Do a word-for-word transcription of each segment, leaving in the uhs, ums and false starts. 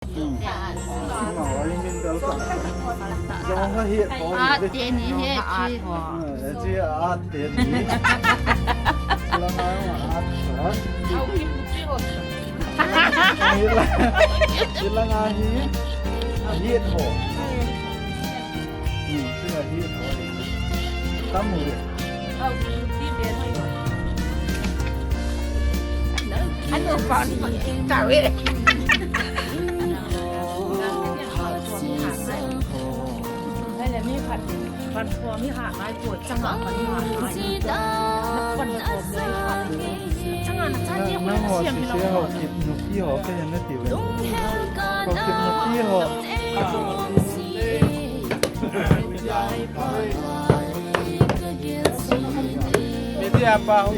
Ama, oi min bel ta. Jong ha hi ko. At te ni hi chi. Chi at te ni. Langa at. Langa hi. Hi ko. Hmm, chi hi ko. Kamu. Ano pa ni tawe. Ai le mi phat, phat ko mi ha ngai ko changa phat mi ha ngai. Phat ko mi phat. Changa na cha ni ko na siam mi lo. Ho kip nu ki ho ke na ti we. Ho kip nu ki ho. Media pa ho.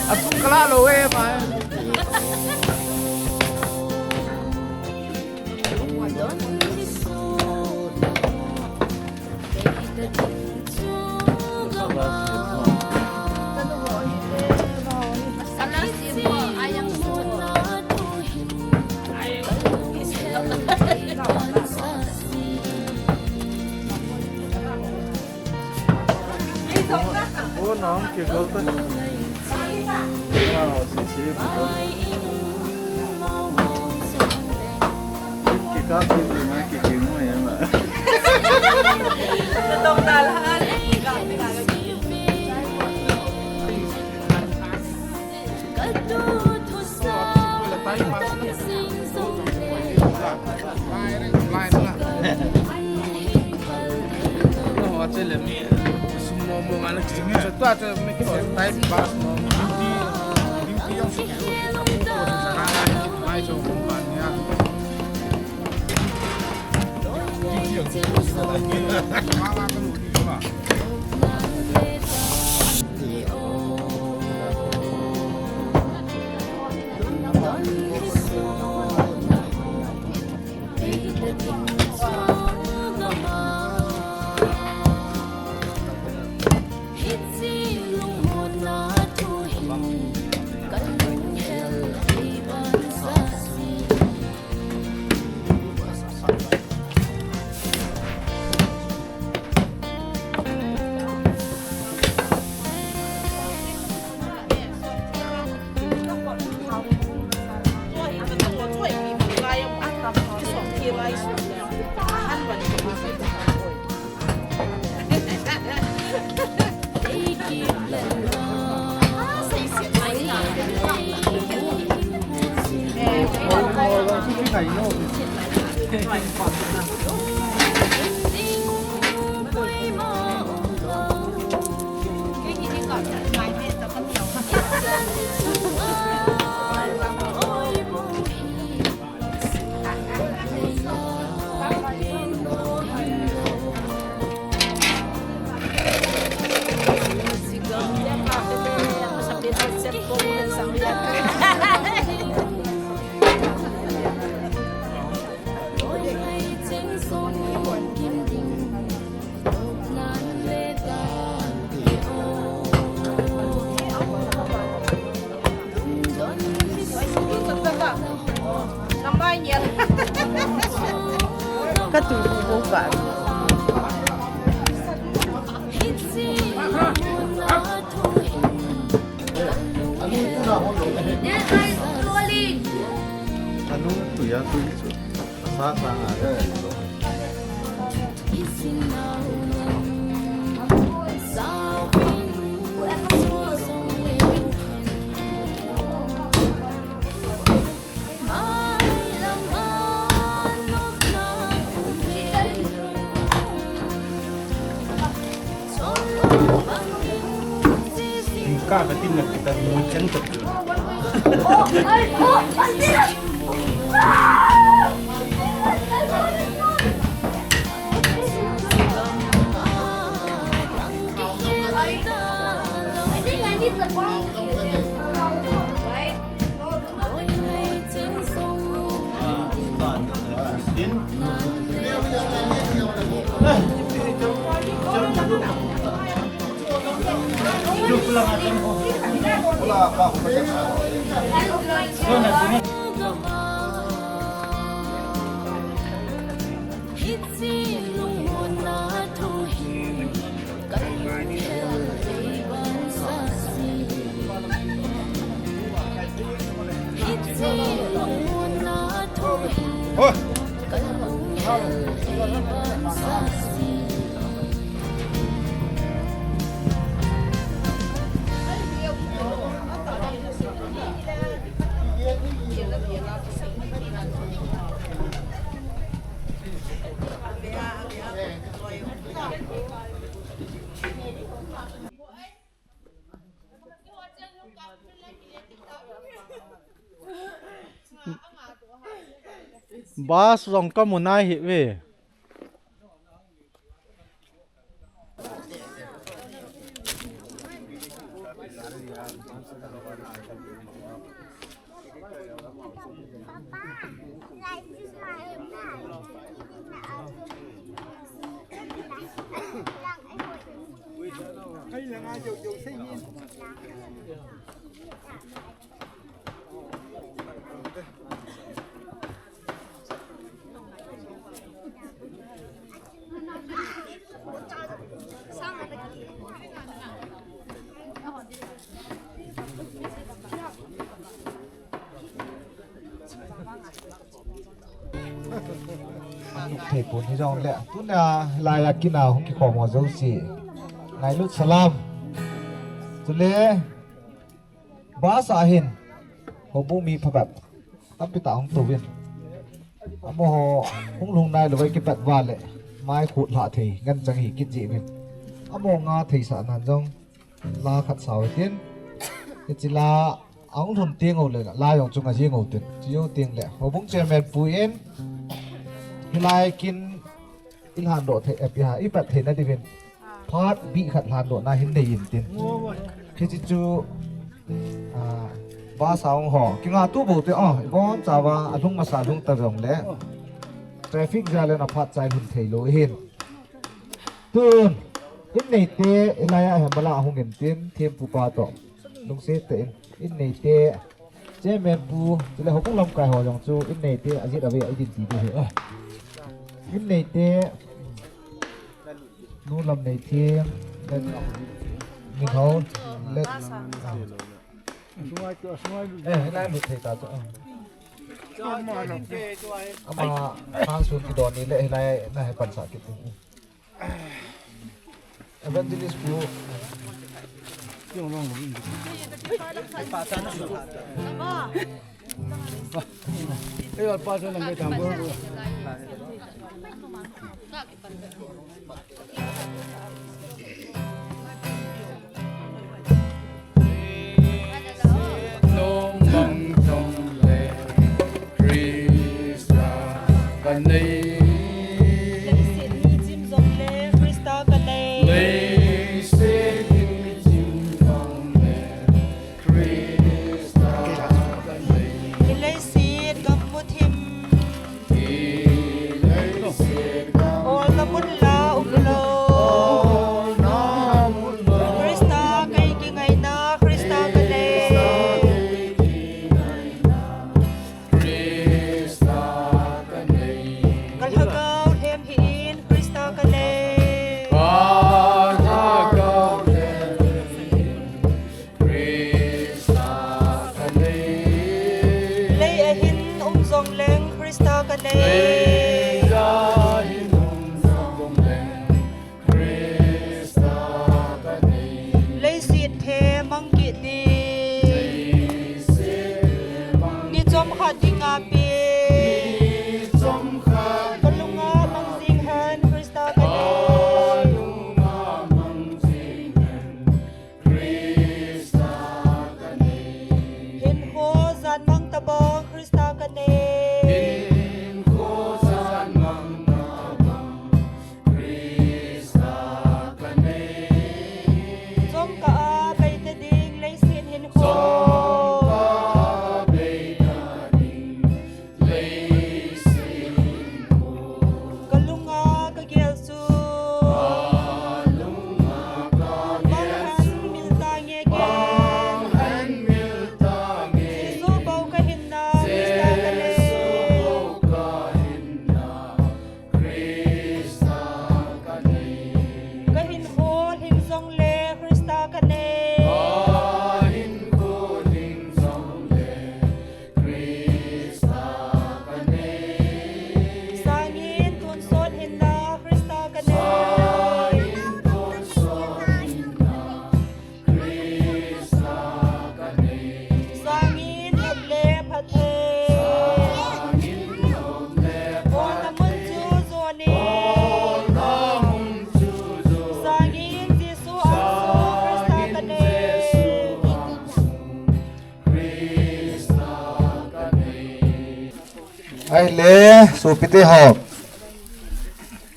Atung kala lo e ma. Bo nang ke gol ta. Wow, si si bo. Ke ka pi ni ma ke ke mo ya ma. Tong dal ha. Ka tu ko ka. Anu tu ya tu. Sa sa nga. Ka ka tin na kita mo chang ta. Bus jong kamu nai hih ve. Thei pon hijongle, tuna laiya kina hung kikhom ho jouse ngailut salam. Chule, bus a hin, houbung mi phabep tampi tah hung touvin. Amaho hung lhung nailouva kipat uva le, mai khut lhah thei, ganchang hi kit jeh uvin. Amaho nga theisah nan jong, la khat sao tin. Hiche la, ahung lhun teng u le, la jong chu nga jeng u tin. Chujou teng le, houbung chairman pu in, hilai kin, ilhan doh thei, eh, ipi ham, ipat theina diuvin. Phat bih khat lhandohna hin nei intin. Hiche chu, ah, bus a hung ho. Kinga tu bou te, oh, ibon chauva, alhung masa lhung ta jongle. Traffic jal in aphat chai lhun thei lou hin. Tun, in neite, ilai a hem bala hung intin, thempu pa toh. Lungset tah in, in neite, Chairman pu, chule houbung lamkai ho jong chu, in neite, ajet avei a idin ti diu ahi. In neite, Nu Lamneithiang, let, Minhon, let, eh, na lut thei ta chu, ah. Ama, hangsun kidon ni le, hilai, na he pansa kit. Evangelist pu. Leiset michim jongle Christa ka nei. Hi leiset gam muthim. Olna mun la umlou. Christa kei kingaina, Christa ka nei. Ka lhagao lhem hih in Christa ka nei. Lei a hin um jongleng Christa ka nei. Leiset the mang kit ding. Ni chomkhat dinga pi. Ka lunga mang jing hen Christa ka nei. Hinkho jan mang tabang Christa ka nei. Ahile, sopite ho.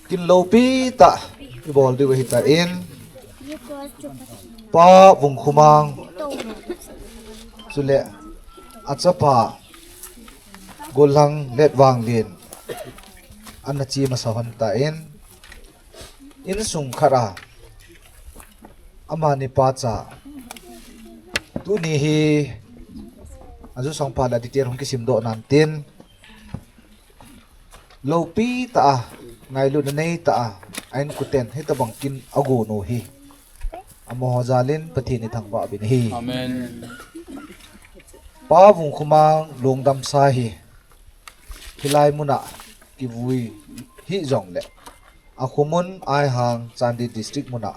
Kin loupi tah ibol diu ahitan. Pa Vungkhumang. Chule achapa Golhang Letvanglin. Ana che masa hon tan. Insung khat a. Amani pacha. Tuni hi. Ajo sangpa la detail hung kisimdoh nan tin. Loupi tah a, ngailutna nei tah a, a inkoten hitabang kin agon u hi. Amaho jalin Pathen ithangvah uvin ahi. Amen. Pa Vungkhumang lungdam sa hi. Hilai muna kivui hijongle. Akhomun Aihang Chandel District muna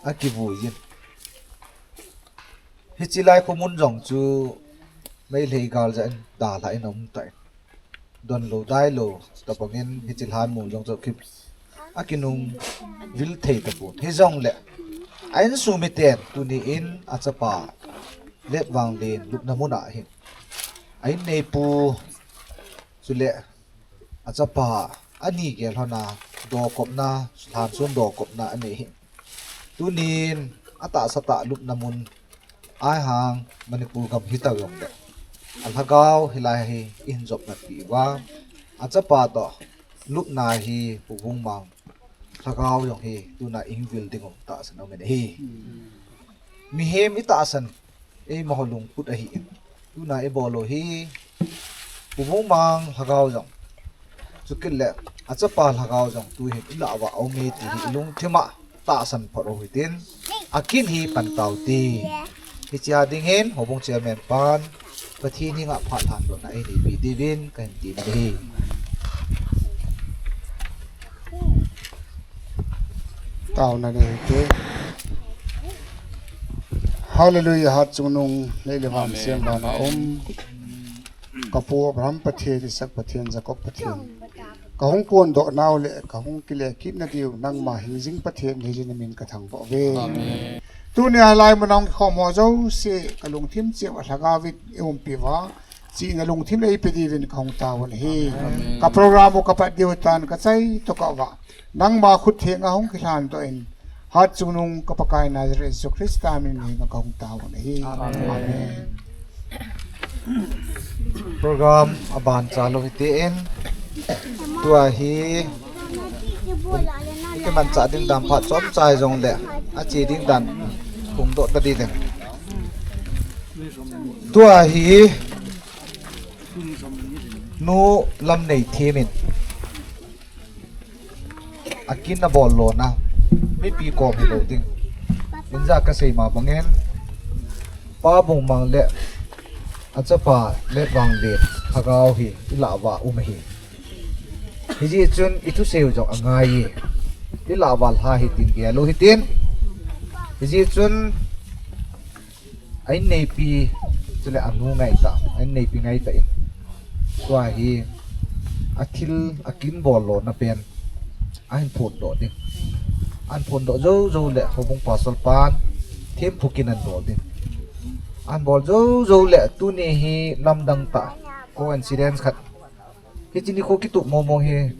akivui in. Hiche lai khomun jong chu Meitei gal jeh in dalha in aum tan. Donlou dailou, tabangin hiche lhanmol jong chu kip. Akinung vil thei tapon. Hijongle. A insung miten tuni in achapa Letvanglin lupna muna hin. A inneipu chule achapa ani gel hon a dokopna, lhansun dokopna anei hin. Tunin atahsa tah lupna mun Aihang Manipur gam hita jongle. Alhagao hilai hi ihin jopna pi uva. Achapa toh lupna hi Pu Vungmang lhagao jong hi tuna ihin vil ding u tahsan aumin ahi. Mihem itahsan eimaho lungput ahin. Tuna ibol u hi Pu Vungmang lhagao jong. Chukit le achapa lhagao jong tuhin ilah uva aume ti hi ilungthim a tahsan phot u hitin. Akin hi pan tau te. Hichea ding hin, houbung chairman pan, Pathen henga phat lhandohna einei pi diuvin, kahin ti ahi. Taona nei te. Hallelujah, hatchungnung, lei le van siam vana um. Ka pu Abraham Pathen, Isaac Pathen, Jacob Pathen. Ka hung phondoh nau le, ka hung kile kit nadiu, nangma hingjing Pathen, hijeh in namin ka thangvah uve. Amen. Tunia lai mun a hung khom ho jouse, ka lungthim cheh uva lhagao vin eiumpi uva. Chihna lungthim eipe diuvin ka hung tao u ahi. Amen. Ka program u ka pat diu tan ka chai toh ka uva. Nangma khut henga hung kilhandoh in. Hatchungnung ka Pakai Nazareth Jesu Christa min henga ka hung tao u ahi. Amen. Amen. Program aban chalou hitin. Tua hi. Iti manchah ding dan phat chomcha jongle. Ache ding dan. Phongdoh ta ding. Tua hi. Nu Lamneithem in. Akin abol lona. Mipi kom hilou ding. Inja kasei ma bangin. Pa Vungmang le. Achapa Letvanglin. Lhagao hi. Ilah uva um ahi. Hijeh chun ithusei u jong angai e. Ilah uva lha hitin gel u hitin. Hijeh chun A inneipi, chule anu ngaitah, a inneipi ngaitah in. Tua hi, athil, akin bol lona pen. Ahin phondoh ding. Ahin phondoh jou jou le, houbung pastor pan, thempu kin ahin bol ding. Ahin bol jou jou le, tuni hi lamdang tah, coincidence khat. Hiche nikho kitup mong mong hi,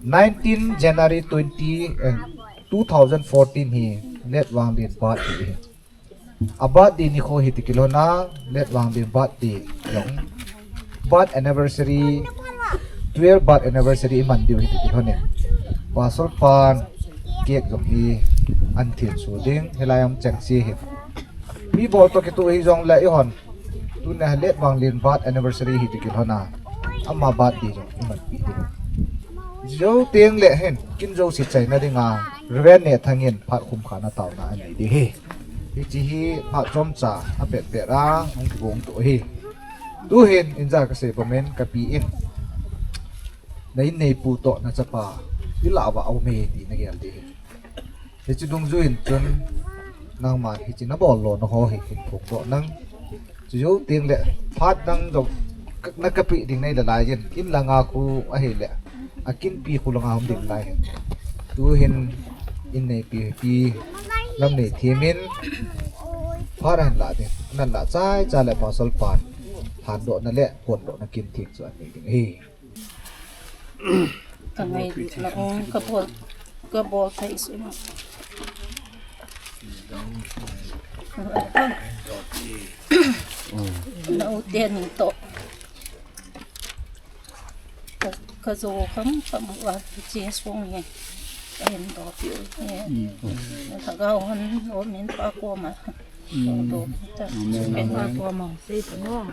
nineteen January twenty, eh, two thousand fourteen hi, Letvanglin birthday hi. A birthday nikho hi ti kilhon a, Letvanglin birthday jong. Birth anniversary, twelve birth anniversary iman diu hi ti kilhon in. Pastor pan cake jong hi ahin thil su ding, hilai a um cheng si hi. Mi bol toh kitoh hi jongle eihon. Tunia Letvanglin birth anniversary hi ti kilhon a. Ama birthday jong iman pi ding. Jou teng le hin, kin jouse chaina dinga, Reverend Nehthang in phat khum khatna taona anei ding ahi. Hiche hi phat chomcha apet pet a, hung kigong toh ahi. Tuhin, inja kasei bangin kapi in. Na inneipu toh na chapa, ilah uva aume ti nagel ding ahi. Hiche dungjui in chun, nangman hiche nabol lona ho hi, hin phongdoh nang. Chujou teng le, phat dang jong, na kapeh ding nei le lai in, in langa khu ahile, akinpi khu langa hung ding lai hin. Tuhin, inneipi, pi, Lamneithem in, phat ahin lah ding, ahin lah chai chai le pastor pan, lhandohna le, phondohna kin theng chu anei ding ahi. Ka ngailut na ong ka bol, ka bol thei su. Na u te ni to. Ka, ka zo kham kham u a, che song he. Ka hin do pi u he. Ka ga hon o min pa ko ma. Do ta. Min pa ko ma. Sei ta no.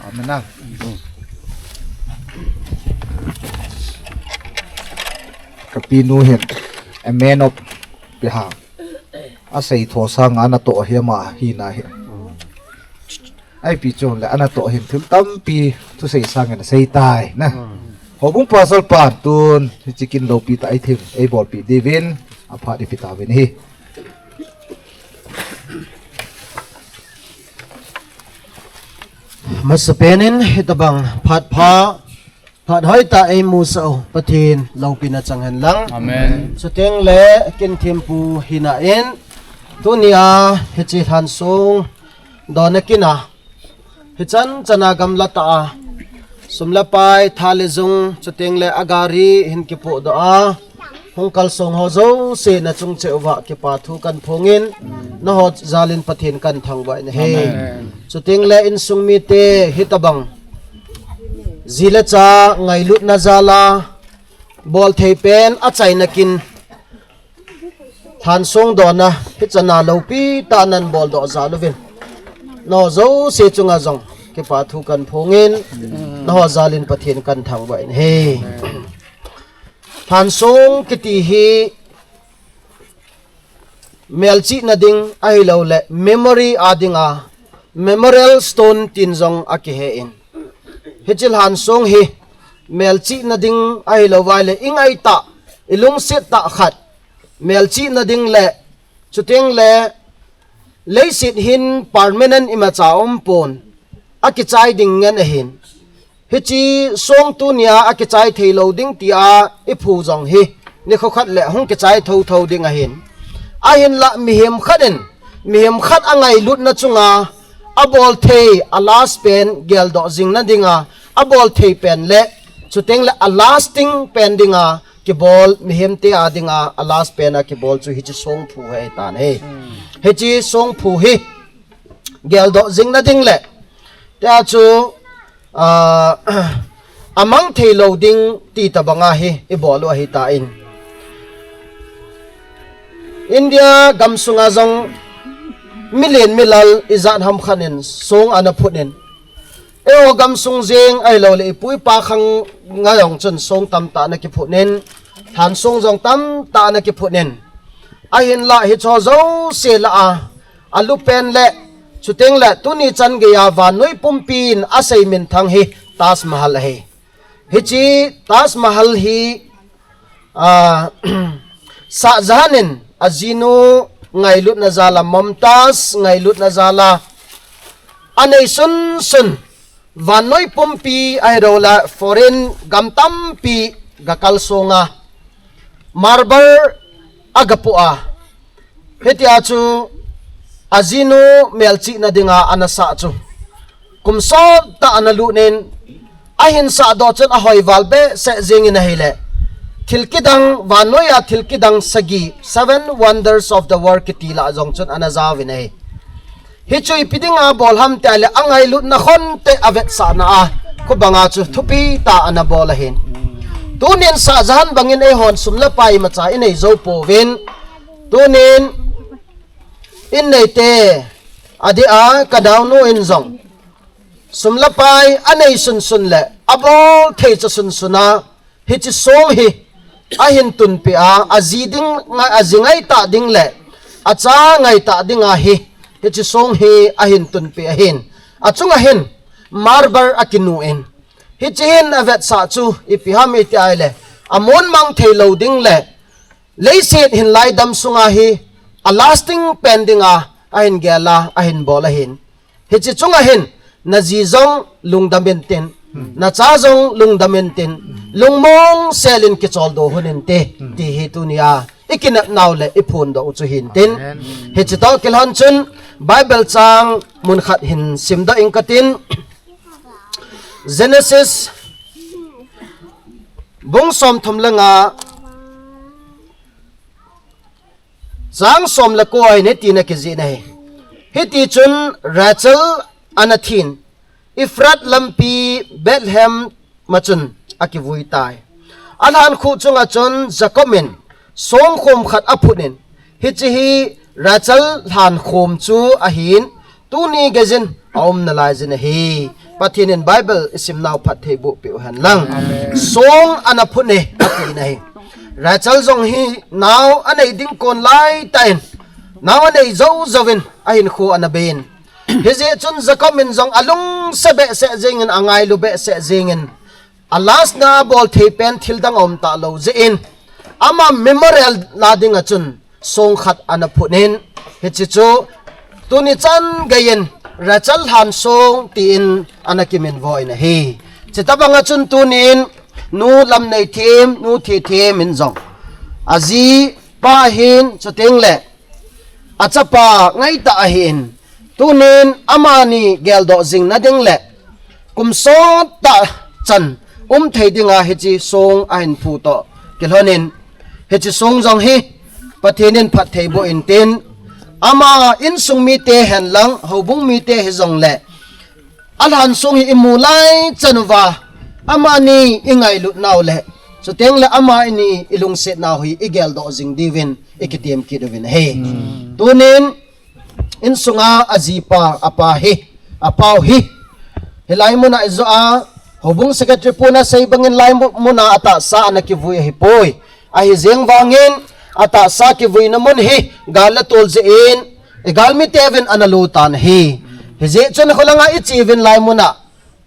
Amen. Ka pi nu hin, a man of behalf. A sei tho sang a na to hi ama hi na hi. Ai pi chu le ana to hin thil tampi thusei sang in sei tai na. Houbung pasal pan tun hi chicken lo pi ta ai thim ei bol pi divin a pha di pi ta vin hi. Masa penin hitabang phat pha Phat hoi ta ei mu sa u, Pathen loupina chang hen lang. Amen. Chuteng le kin thim pu hina in, tunia hichi than sung dona kina, hichan chana gamla ta a, sum le pai, tha le zung, chuteng le a gari hin kipu do a, hung kal sung ho jouse na chung cheh uva kipa thu kan phungin, na ho jalin Pathen kan thangvah in ahi. Amen. Chuteng le insung mite hitabang. Zi le cha ngailutna jala, bol thei pen a chaina kin, than sung dona, hichana lopi ta nan bol do jal uvin. Na ho jouse chunga jong, kipa thu kan phungin, na ho jalin Pathen kan thangvah in ahi. Than sung kiti hi, melchihna ding ahilou le memory a dinga memorial stone tin jong a kihe in. Hichi lhan sung hi melchihna ding ahilou vai le i ngai ta, i lungset ta khat. Melchihna ding le, chuteng le, leiset hin permanent imacha um pon. A kichai ding ngen ahin. Hichi sung tunia a kichai thei lou ding tia i phu jong hi, ni kho khat le hung kichai tho tho ding ahin. Ahinla mihem khat in, mihem khat a ngailutna chunga, a bol thei a last pen geldoh jingna dinga, a bol thei pen le, chuteng le a lasting pen dinga, kibol mihem te a dinga, a last pen a kibol chu hichi sung phu hi tan ahi. Hichi sung phu hi, geldoh jingna ding le, tia chu, ah, a mang thei lou ding ti tabanga hi i bol u ahi tan. India gam sunga jong milen milal ijat ham khat in sung ana phut in. Eiho gam sung jeng ahilou le i pu i pa khang nga jong chun sung tamtah ana kiphut in. Than sung jong tamtah ana kiphut in. Ahinla hicho jouse lah a, a lu pen le, chuteng le, tuni chan geiya vannoi pumpi in a sei minthang hi Taj Mahal ahi. Hichi Taj Mahal hi, ah, Shah Jahan in a jinu ngailutna jala, Mumtaz ngailutna jala, a nei sun sun, vannoi pumpi ahilou le foreign gam tampi ga kal sunga, marble a ga pu a. Hitia chu a jinu melchihna dinga ana sah chu. Kum sot ta ana lut in, ahin sah doh chun a hoi val behseh jing in ahile. Thil kidang, vannoi a thil kidang sagi, seven wonders of the world kiti lah jong chun ana jaovin ahi. Hichu ipi dinga bol ham tia le a ngailutna khonte a vetsahna a, khubanga chu thupi ta ana bol ahin. Tunin Shah Jahan bangin eihon sum le pai imacha i nei jou pouvin. Tunin i neite, a dia ka naonu in jong sum le pai a nei sun sun le a bol thei cha sun sun a, hichi sung hi a hin tunpi a, a ji ding ngai, a ji ngai ta ding le a cha ngai ta ding ahi, hichi sung hi a hin tunpi ahin. A chunga hin marble a kinu in. Hichi hin a vetsah chu ipi ham iti ahile, a mun mang thei lou ding le leiset hin lai dam sunga hi a lasting pen dinga a hin gel a, a hin bol ahin. Hichi chunga hin, na ji jong lungdam in tin, na cha jong lungdam in tin, lungmong sel in kichol do hun in te, ti hi tunia i kinep nau le i phun doh u chu hin tin. Amen. Hichi toh kilhon chun Bible chang mun khat hin sim doh ing katin. Genesis Bung somthum le nga, chang som le ko a hin hiti ana kijih ahi. Hiti chun Rachel ana thin, Ephrath lampi Bethlehem a chun akivui tai. Alhan khuh chunga chun Jacob in songkhom khat aphut in, hiche hi Rachel lhankhom chu ahin, tuni geiyin aum nalai jin ahi. Pathen in Bible isimnau phattheiboh peh u hen lang. Song ana phut e, ati ahi. Rachel jong hi nao anei ding kon laitah in, nao anei jou jouvin ahinkho ana bei in. Hijeh chun Jacob in jong alungset behseh jengin, angailu behseh jengin, a last na abol thei pen thil dang aum talou jeh in, ama memorial la dinga chun song khat ana phut in, hiche chu tuni chan geiyin Rachel lhansong tin ana kiminvo in ahi. Chutobang a chun tunin Nu Lamneithem, Nu Thethem in jong ajipa hin, chuteng le achapa ngaitah ahin, tunin amani geldoh jing nading le kum sottah chan um thei dinga hiche song ahin phu toh kilhonin, hiche song jong hi Pathen in phattheiboh intin, ama insung mite hen lang, houbung mite hijongle, alhansong hi imu lai chan uva, amani ingailut nau le, chuteng le amani ilungset nau hi igeldoh jing diuvin ikitem kit uvin ahi. Tunin insunga ajipa, apa hi, apau hi, hilai muna ijo a, houbung secretary pun asei bangin lai mu-, muna atahsa ana kivui ahipoi. Ahijeng vangin atahsa kivuina mun hi gal le tol jeh in, igalmi teuvin ana lo tan ahi. Hijeh chun kholanga iche uvin lai muna,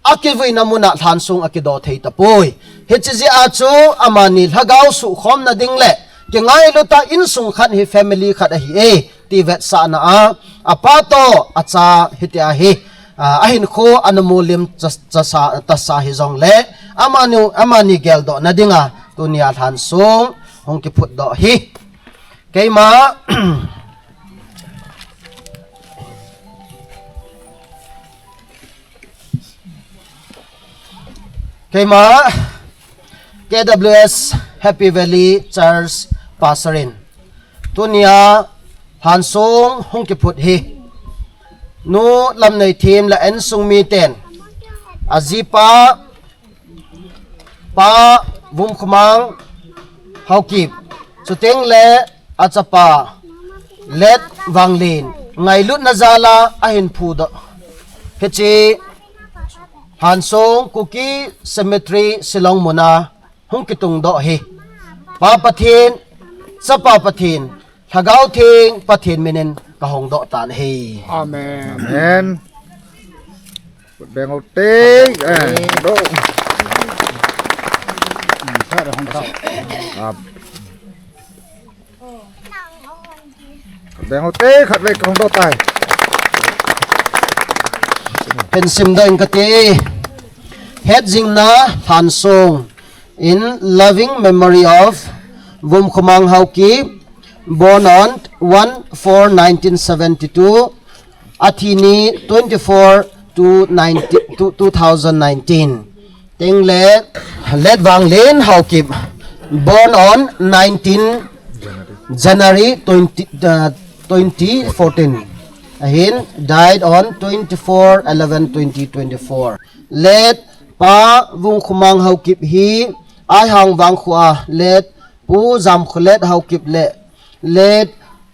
akivuina muna lhansong akido thei tapoi. Hiche jeh a chu amani lhagao suhkhom nading le, kingailut a insung khat hi, family khat ahi e, ti vetsahna a, apa toh acha hitia hi, a, ahinkho ana mulim cha-, chasa, tasa hijongle, amani, amani geldoh nadinga tunia lhansong hung kiphut doh hi. Keima, keima, K W S Happy Valley Church Pastor in, tunia lhansong hung kiphut hi, Nu Lamneithem le insung miten, ajipa, Pa Vumkhomang Haokip, chuteng le achapa Let Vanglin ngailutna jal a ahin phu doh. Hiche lhansong Kuki Cemetery Shillong muna hung kitung doh hi. Pa Pathen, Chapa Pathen, Lhagao Theng Pathen minin kahong doh tan ahi. Amen. Amen. Beng u te, eh, doh. Ah. Beng u te, khatvei kahong doh tai. Hin sim doh inge kati. Hetjingna lhansong. In loving memory of Vumkhomang Haokip, born on one four nineteen seventy-two, athi ni twenty-four to nineteen, to two thousand nineteen. Chuteng le Let Vanglin Haokip, born on nineteen January twenty, uh, twenty fourteen. Ahin died on twenty-four eleven twenty twenty-four. Let Pa Vumkhomang Haokip hi, Aihang Vangkho a Let Pu Jamkholet Haokip le Let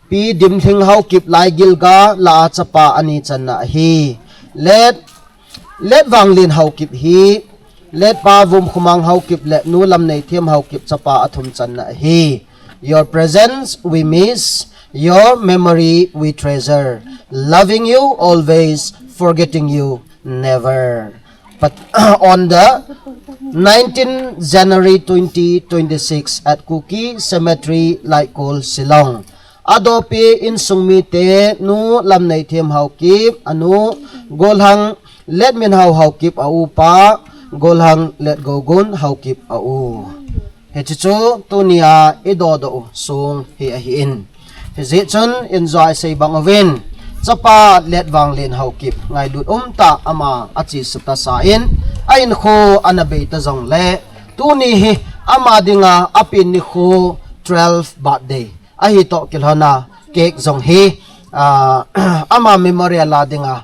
Pi Dimlhing Haokip Laigilga la a chapa ani channa ahi. Let, Let Vanglin Haokip hi, Let Pa Vumkhomang Haokip le Nu Lamneithem Haokip chapa athum channa ahi. Your presence we miss, your memory we treasure. Loving you always, forgetting you never. But on the nineteen January twenty twenty-six at Kuki Cemetery, Laikol, Shillong. Adopi insung mite, Nu Lamneithem Haokip, anu Golhang Let Minhao Haokip, a upa Golhang Let Gogun Haokip, a u. Hiche chu tunia idodoh u song hi ahin. Hijeh chun injo a isei bang uvin, chapa Let Vanglin Haokip ngailut umtah, ama achesa tasa in, a inkho ana bei ta jongle, tuni hi ama dinga apen nikho twelve birthday ahi toh kilhona cake jong hi, ah, ama memorial a dinga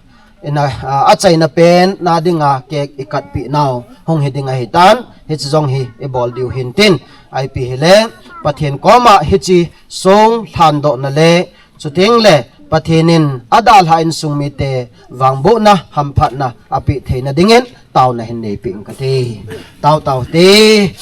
ina, ah, achaina pen na dinga cake ikat pi nau hung hi ding ahi tan, hiche jong hi ibol diu hin tin, ipi hile Pathen koma hiche song lhandoh na le, chuteng le Pathen in adalha insung mite vangbohna hamphatna ape theina dingin tauna hin neipi ing kati. Tau tau te.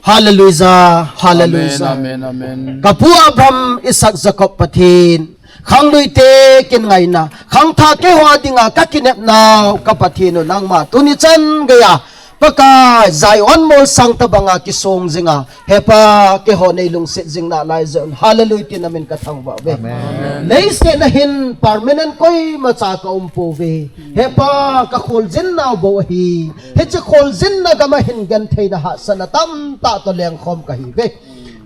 Hallelujah, hallelujah. Amen, amen, amen. Kapu Abraham, Isaac, Jacob Pathen, khanglui te kin ngaina, khangthah keiho dinga kakinep nau ka Pathen u nangma tuni chan geiya Pakai, Zion molsang tabanga kisong jinga, Hepa, keiho nei lungset jing nalai jeh un, hallelujah, tin namin kathangvah uve. Amen. Leiset na hin permanent koimacha ka um pouve. Hepa, ka kholjin nau bou ahi. Hiche kholjin na gam a hin genthei na hahsatna tamtah toh lengkhom kahiuve.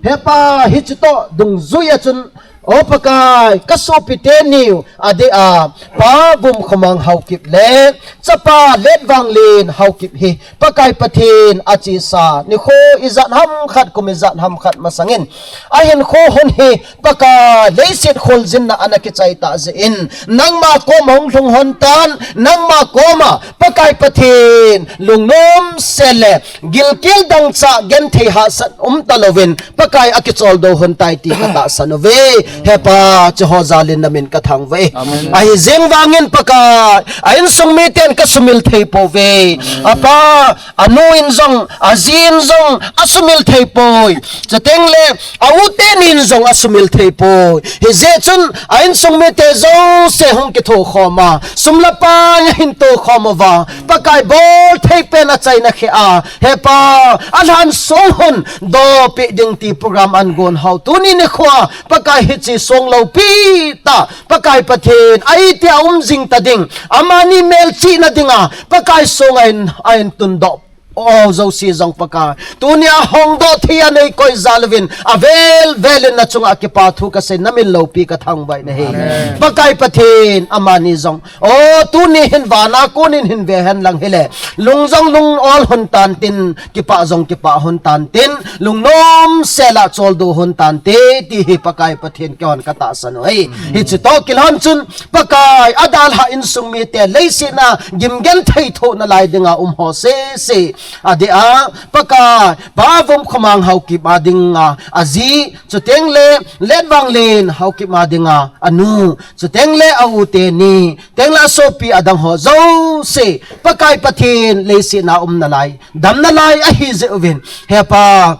Hepa, hiche toh dungjui a chun, O Pakai, ka sopi teni u, adeh a, Pa Vumkhomang Haokip le Chapa Letvanglin Haokip hi, Pakai Pathen achesa nikho ijat hamkhat kum ijat hamkhat masangin, ahinkho hon hi, Pakai, leiset kholjin na ana kichai tah jeh in, nangma koma hung lhung hon tan, nangma koma, Pakai Pathen, lungnom sel le, gilkel dangchah genthei hahsat um talouvin, Pakai akicholdo hon tai ti katahsan uve. Hepa, hicheho jal in namin kathangvah e. Amen. Ahi jeng vangin Pakai, a insung miten kasumil thei pouve. Apa, anu in jong, aji in jong, asumil thei poi. Chuteng le, a u teni in jong asumil thei poi. Hijeh chun, a insung mite jouse hung kithokhom a, sum le pai ahin tokhom uva, Pakai bol thei pen achaina kheh a, Hepa, alhan song hon dopi ding ti program agon hou. Tuni nikho a, Pakai hiche song loupi tah, Pakai Pathen, a itih a um jing ta ding, amani melchihna dinga, Pakai song a in, a in tundoh o jouse jong Pakai, tuni a hongdoh thei a nei koi jal uvin, avel vel in na chunga kipa thu kasei, namin loupi kathangvah in ahi. Amen. Pakai Pathen, amani jong, o, tuni hin vana konin hin ve hen lang hile, lung jong lung ol hon tan tin, kipah jong kipah hon tan tin, lungnom sel a choldo hon tante, ti hi Pakai Pathen keihon katahsan u ahi. Hiche toh kilhon chun, Pakai, adalha insung mite, leiset na gim genthei thoh nalai dinga um ho sese, adeh a, Pakai, Pa Vumkhomang Haokip a dinga, aji, chuteng le, Letvanglin Haokip a dinga, anu, chuteng le, a u teni, teng le, asopi adang ho jouse, Pakai Pathen, leiset na um nalai, dam nalai, ahi jeh uvin, Hepa,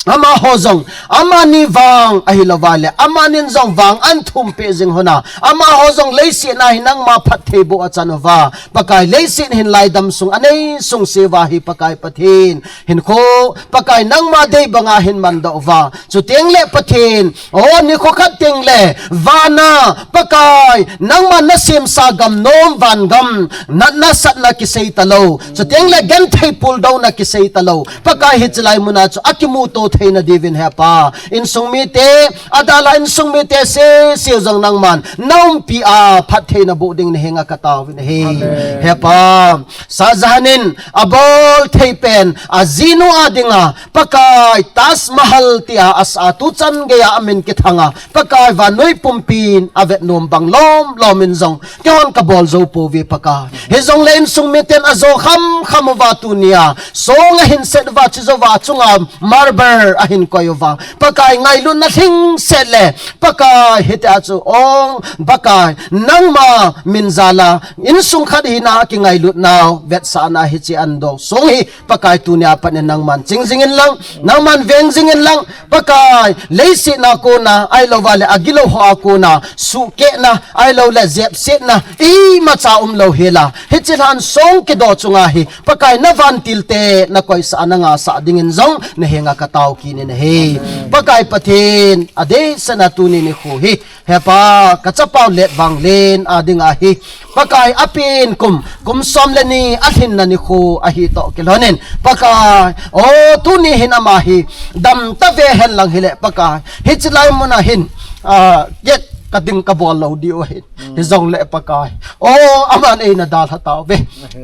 amaho jong, amani vang ahilouva le, amanin jong vang ahin thum peh jing hon a, amaho jong leiset na hi nangma phattheiboh a chan uva, Pakai leiset hin laidam sung anei sung seuva hi Pakai Pathen, hinkho, Pakai nangma dei banga hin mandoh uva, chuteng le Pathen, o nikho khat teng le, vana, Pakai, nangma nasemsa gam nom van gam, natna satna kisei talou, chuteng le genthei puldouna kisei talou, Pakai hiche lai muna chu akimuto theina diuvin Hepa. Insung mite, adalha insung mite sese jong nangman, naumpi a phattheina boh ding nahenga kataovin ahi. Amen. Hepa, Shah Jahan in, abol thei pen, ajinu a dinga, Pakai Taj Mahal tia asa tuchan geiya amin kithanga, Pakai vannoi pumpin avet nom bang lom lom in jong, keihon kabol jou pouve Pakai. Hijongle insung miten ajo kham kham uva tunia, song ahin set uva chujouva chunga marble ahin koi uva. Pakai ngailutna lhingset le, Pakai hitia chu ong, Pakai nangma min jal a, insung khat hina kingailutnau, vetsahna hiche ando song hi, Pakai tunia pat in nangman ching jing in lang, nangman veng jing in lang, Pakai, leiset na kona, ahilouva le agilou ho a kona, suhkehna, ahilou le jepsetna, imacha umlou hela, hiche lhan song kido chunga hi, Pakai na vantilte, na koisah a na ngasah dingin jong, nahenga katao kit in ahi. Pakai Pathen, adeh sena tuni nikho hi, Hepa, kachapau Letvanglin a dinga hi, Pakai apen kum, kum som le ni alhinna nikho ahi toh kilhonin, Pakai, o tuni hin ama hi, damta ve hen lang hile, Pakai, hiche lai muna hin, ah, cake Ka ding ka bol lou diu ahi. Hijongle Pakai, o, aman eina dalha tauve.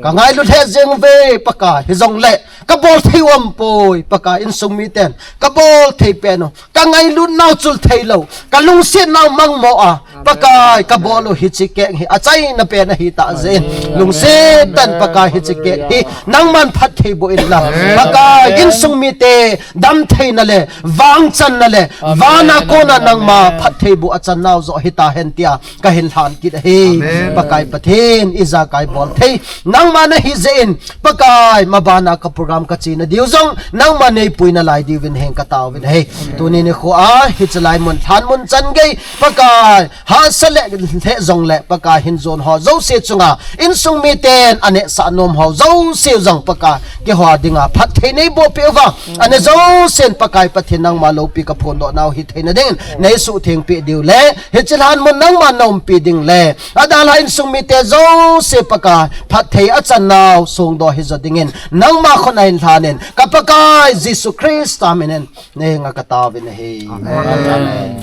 Ka ngailu lheh jeng uve Pakai. Hijongle ka bol thei u aumpoi Pakai, insung miten ka bol thei pen u, ka ngailut nau chul thei lou, ka lungset nau mangmo a Pakai, ka bol u hiche cake hi achaina pen ahi tah jeh in, lungset tah in Pakai, hiche cake hi nangman phattheiboh in lang Pakai, insung mite damtheina le vangchanna le vana kona nangma phattheiboh achan nau joh hita hen tia kahin lhan kit ahi. Pakai Pathen, ijakai bol thei nangma nahi jeh in Pakai, mabana ka program ka chena diu jong nangma neipuina lai diuvin heng ka taovin ahi. Tuni nikho a hiche lai mun lhan mun chan gei Pakai, hahsa le lheh jongle Pakai, hin jon ho jouse chunga insung miten anehsah nom ho jouse jong Pakai, keiho dinga phatthei neiboh peh uva, ane jousen Pakai Pathen nangma loupi ka phondoh nau hitheina dingin neisuhtheng peh diu le hiche lhan mun nangman naumpi ding le adalha insung mite jouse Pakai, phatthei achan nau songdoh hijo dingin nangma khut a hin lhan in, ka Pakai Jesu Christa min in nangma ka taovin ahi. Amen.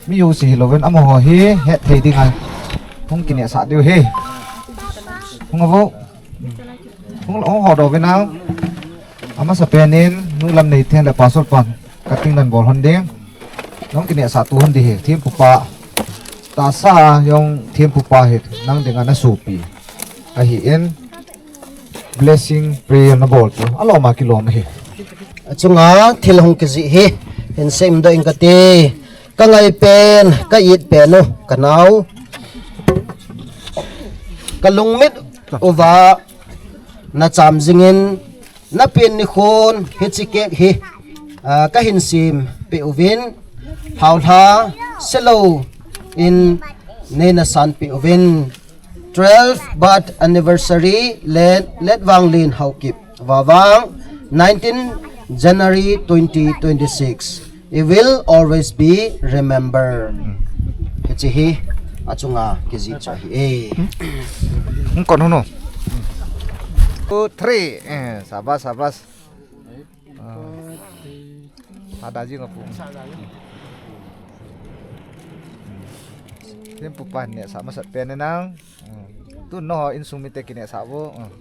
Mi jouse hilouvin amaho hi hetthei dinga hung kinehsah diu ahi. Hung avo. Hung, hung hodoh uvin nang. Amasapen in Nu Lamneithem le Pastor pan cutting nan bol hon ding. Nang kinehsah tu hon ding ahi, thempupa. Tahsa jong thempupa hi nang dinga nasopi ahin, blessing prayer nabol chu alom a kilom ahi. Achunga thil hung kijih hi hin seidoh ing kate. Ka ngaipen, ka itpen u, ka nao, ka lungmit uva nacham jingin, napen nikhon hiche cake hi, ah, kahin sempeh uvin, haolha selou in neina sanpeh uvin. Twelfth birth anniversary, Let, Letvanglin Haokip, Vavang, nineteen January twenty twenty-six. It will always be remembered. Hiche hi achunga kijih chu ahi e. Hung kon hon o. Two, three. Eh, sabas, sabas. Ah. Ada jing apu. Thempupa nehsah masat pen e nang. Hmm. Tun nangho insung mite kinehsah uvo. Hmm.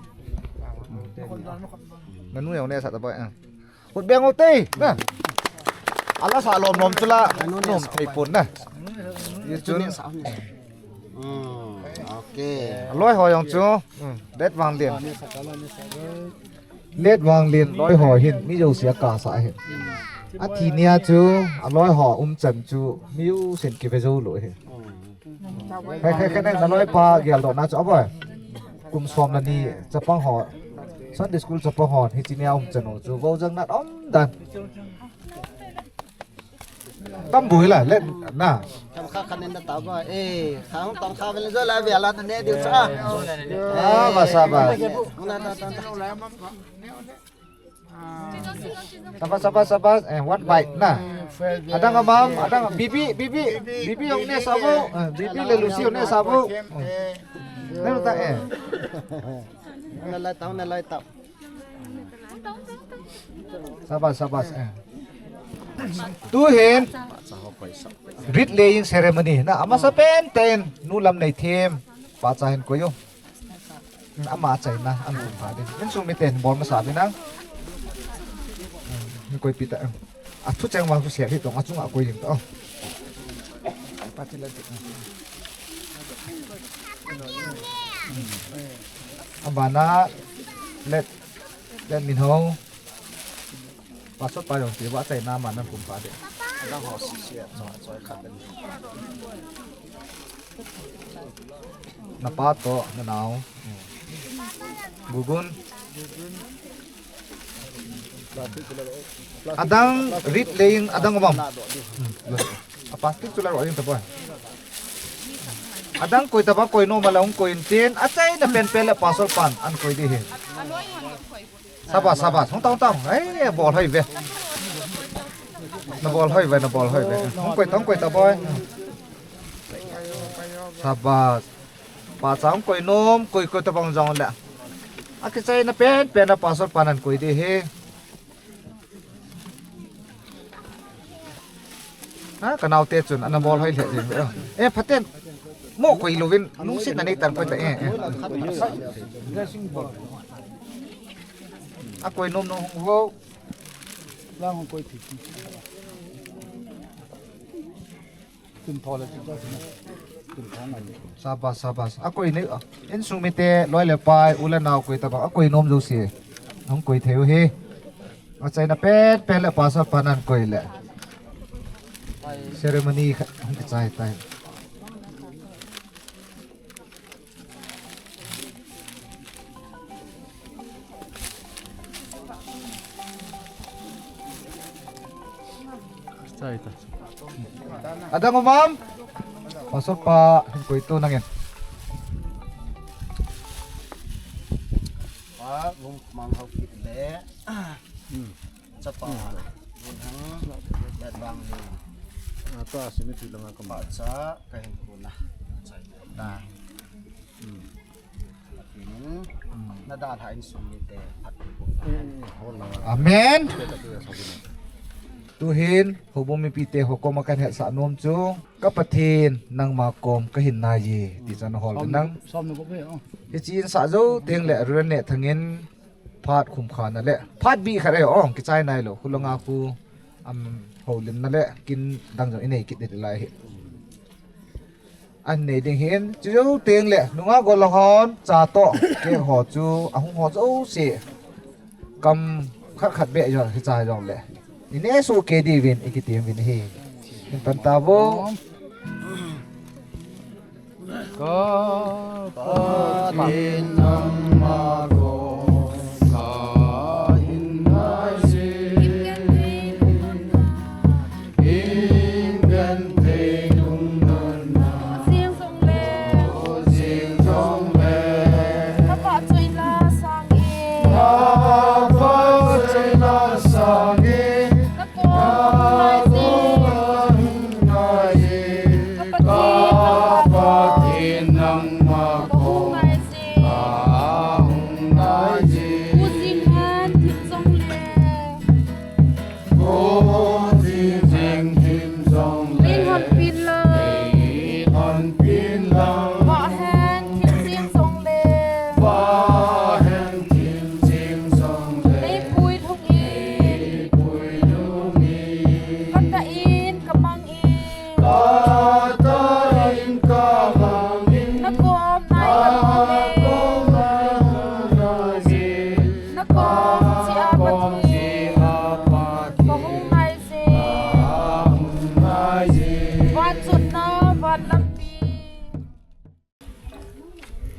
Nanu jong nehsah taboi. Hmm. Khut beng u te. Na. Ala sa lom lom chu la. Nom thei pon na. Ye chun. Hmm. Okay. Aloi ho jong chu. Hmm. Letvanglin. Letvanglin loi ho hin mi jouse akasa ahin. Athi nia chu aloi ho umchan chu mi jousen kive jou lou ahi. Khai, khai, khai, naloipa geldohna chu aboi. Kum som le ni chapang ho, Sunday school chapang ho hiche nia umchan u chu voujang nat um dan. Tam boi la, le, na. Tam kha khan in da ta ba. Eh, kha hung tam kha vel jo la ve la ne diu cha. Ah, ba sa ba. Na, na, na, na. Sabas, sabas, sabas. Eh, one bite, na. Adang amam, adang, Bibi, Bibi, Bibi jong nehsah uvo. Eh, Bibi le Lucy jong nehsah uvo. Na ta, eh. Na lai tau, na lai tau. Sabas, sabas, eh. Tuhin, wreath laying ceremony. Na, amasapen ten, Nu Lamneithem, pacha hin koi u. Ama achaina, an kum pha ding. Insung miten bol masa uvin nang. Hin koipi ta. Athu cheng vang khu sel hi tong, achunga koi ding ta. Abana, let, let me know. Pastor pa jong ti ba chai na ma nan kum pa de. Adang ho si si a choi choi khat de. Na pa to na nao. Gugun. Adang wreath laying adang bam. A plastic chu la ro ing ta boy. Adang koi ta ba koi nom a la hung koi in tin. Achaina penpen le pastor pan an koi ding ahi. Sabas, sabas. Hung ta, hung ta. Ei, bol hoi ve. Na bol hoi ve, na bol hoi ve. Hung koi ta, hung koi ta boy. Sabas. Pacha hung koi nom, koi koi ta bang jong le. Akichaina penpen a pastor pan an koi ding ahi. Na, ka naote chun ana bol hoi lheh jeng ve. Eh, phaten. Mo koi louvin, lungsetna nei tan koi ta, eh, eh. A koi nom nom hung ho. Lang hung koi thi. Tun tho le tun tho le. Tun tho ngai. Sabas, sabas. A koi nei, a. Insung mite, loi le pai, u le nao koi tabang. A koi nom jouse. Hung koi thei u hi. Achaina pen pen le pastor pan ahin koi le. Ceremony khat hung kichai tai. Chai ta. Adang um am? Pastor pa hin koi to nangin. Pa, lung mang hau kit le. Hmm. Chapa, hmm, Bunhang, Letbang Ling. Ah, tua simi tu langa kama. Pacha, kahin kuna. Chai ta. Hmm. Atin, hmm, nadalha insung mite, phat. Hmm, hmm, hmm. Amen. Tuhin, houbung mipite ho koma kahin hetsah nom chu. Ka Pathen, nangma kom kahin nai e, ti chan hol nang. Som ni ko pe, oh. Hiche insah jou teng le Reverend Nehthang in phat khum kha na le. Phat bih khat e, oh, kichai nai lou. Khulanga khu, am, houlimna le, kin dang jong inei kit ding lai hi. An nei ding hin, chu jou teng le, nunga gollhang hon, cha toh, cake ho chu, ahung ho jouse. Kam khat khat beh jong, hiche jong le. Ine su ke di vin, iki tim vin hi. Hin pan ta vo. Ka Pathen nangma ko, ka hin nai si. Hin kan thei lung non na. Jing jong le. Jing jong le. Ka pa choi la sang e. Ka pa choi la sang e. Ka kom ngai e. Ka kom ngai e. Ka Pathen nangma ko. Ka hung ngai e. Ka hung ngai e. U jing han thip jong le. Ling hon pin lang. Vah hen thim jing jong le. Nei pui lhung in. Ka tah in ka mang in. Ka tah in ka mang in. Na kom nai ka mang in. Na kom nai ka mang in. Na kom chia Pathen. Ka hung ngai je. Ka hung ngai je. Van chotna, van lampi.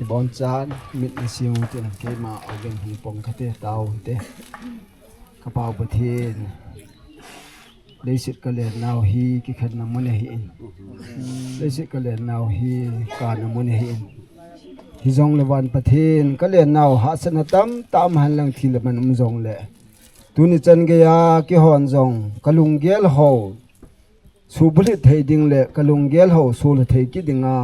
Ibon chan, mit na sing u te, keima ogin hung pong kate, tao te. Ka Pa u Pathen. Leiset ka lennau hi kikhenna mun ahin. Leiset ka lennau hi kana mun ahin. Hijongle van Pathen ka lennau hahsatna tamtah um hen lang thi le man um jongle. Tuni chan geiya kihon jong ka lunggel ho. Subulhit thei ding le ka lunggel ho sulha thei kit dinga.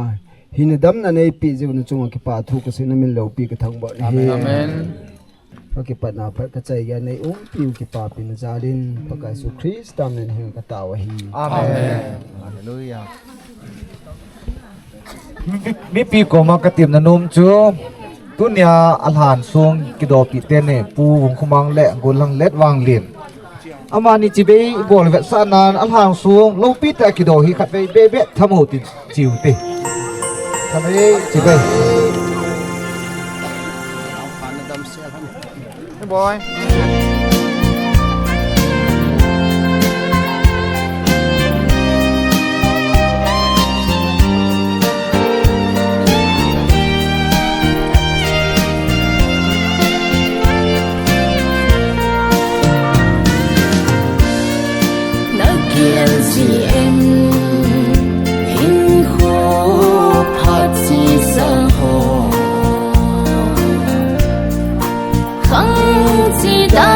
Hina damna neipe jeh u na chunga kipa thu kasei na min loupi ka thangvah nahi. Amen. Amen. Ka kipatna phat ka chai geiya nei umpiu kipapina jalin Pakai Jesu Christa min in ka tao ahi. Amen. Amen. Hallelujah. Mi, mipi koma ka temna nom chu, tunia alhan sung kidopi teni, Pu Vungkhomang le Golhang Letvanglin. Amani chibai bol vetsahnan alhan sung loupi tah kido hi khatvei bebe tham u tin chiu te. Khatvei chibai. Hey, boy. Na gel ji em, hinkho phat ji sa ho. Khang chi da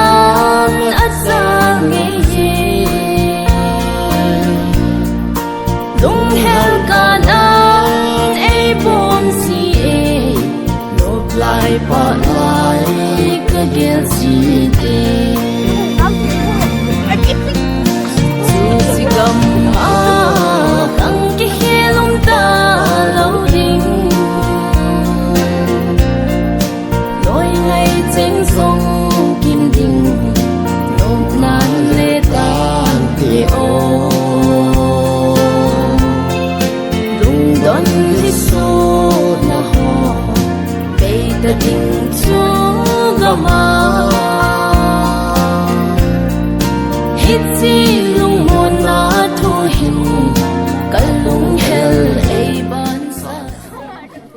Chu gama hiche